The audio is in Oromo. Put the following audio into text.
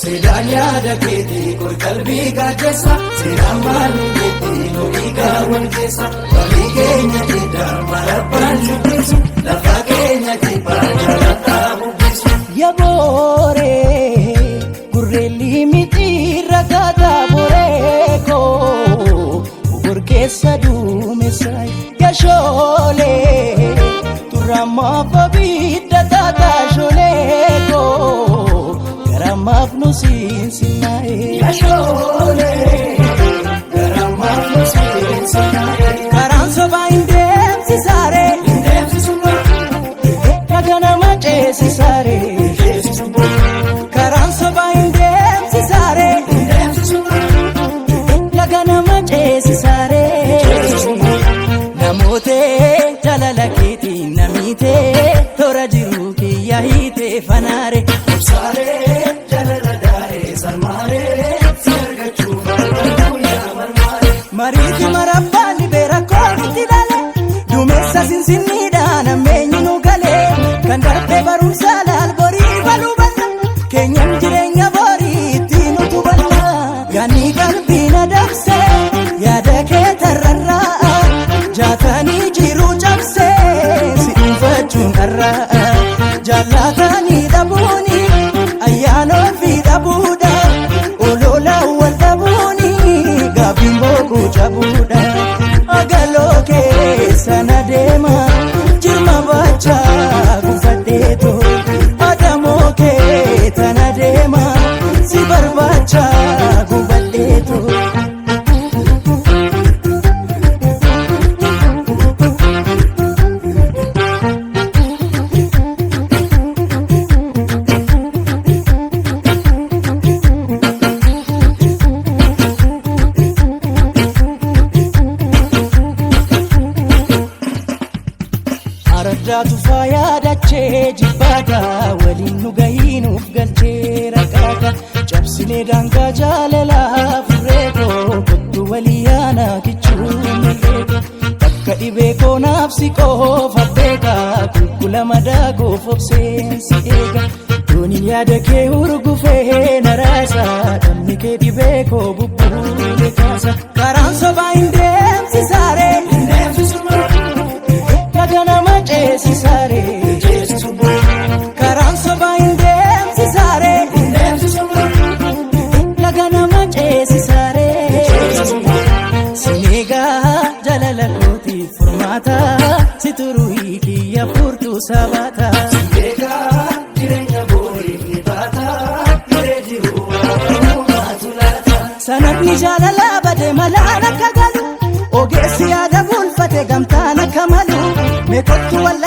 Seedaan yaada keetii kor qalbii gaachessa seeraan maal keetii nu dhiigaa wal keessa walii keenya diddaa marabbaan shubbisu lafa keenya kibbaa jalataa bubbisu. Yabooree gurreelli mitiirra gaataa boreekoo ogorkeessa duumessa yashoolee turamaaf abidda taataa sholeekoo garamaaf nu siinsinnaa'e. Yashoolee garamaaf nu seensinaaye. Karaan sobaa hin deemsisaaree Deemsisuma dhaga nama ceesisaaree. deemsisuma Karaan sobaa hin deemsisaaree. deemsisuma Laga nama ceesisaaree. Namoota jaalala keetiin namiite toora jiru kiyya hiite fanaare. Obsaalee jaalala daaree sarmaaree si argachuuf barbaadu yaa marmaaree. Mariiti marabbaan beera koonitti dhale duumessa sinsinniidhaan ammeenyi nu galee kan darbe barumsa laal borii baluu banna keenyan jireenya borii ittiin utubanna yaanni qalbii na dabse yaada kee tarrarraa jaatanii jiruu cabse si dhuunfachuun dharraa jaallatanii dhabuuni ayyaana ofii dhabuudha olola wal dhabuuni gaaffiin boquu cabuudha agaloo keessa na deema jirma baachaa gufadheeto adamoo kee tana deema si barbaachaa gufadheeto. Araddaatu faayaa dachee jibbaata waliin nu gahiinuuf galchee raqaaqa cabsinee daangaa jaalalaa furreekoo kottu walii yaana kichuu mirreeko takka dhibee koo naaf si qofa beeka qulqulla madaa koof obseensi eega dooniin yaada kee urgufee na raasa dhamni kee dhibee koo bubbuule kaasa karaan sobaa hin deemsisaaree. Deemsisuma Laga nama ceesisaaree. deemsisuma Karaan sobaa hin deemsisaaree. deemsisuma Laga nama ceesisaaree. Sineegaa jaalala kooti furmaata si turuu kiyya furtuu sabaata. Egaa jireenya boriif ni baata hiree jiru waanumaatu laata. Sanadni jaalalaa bade malaan akka galu ogeessi yaada bulfate gamtaan akka malu meeqottu wal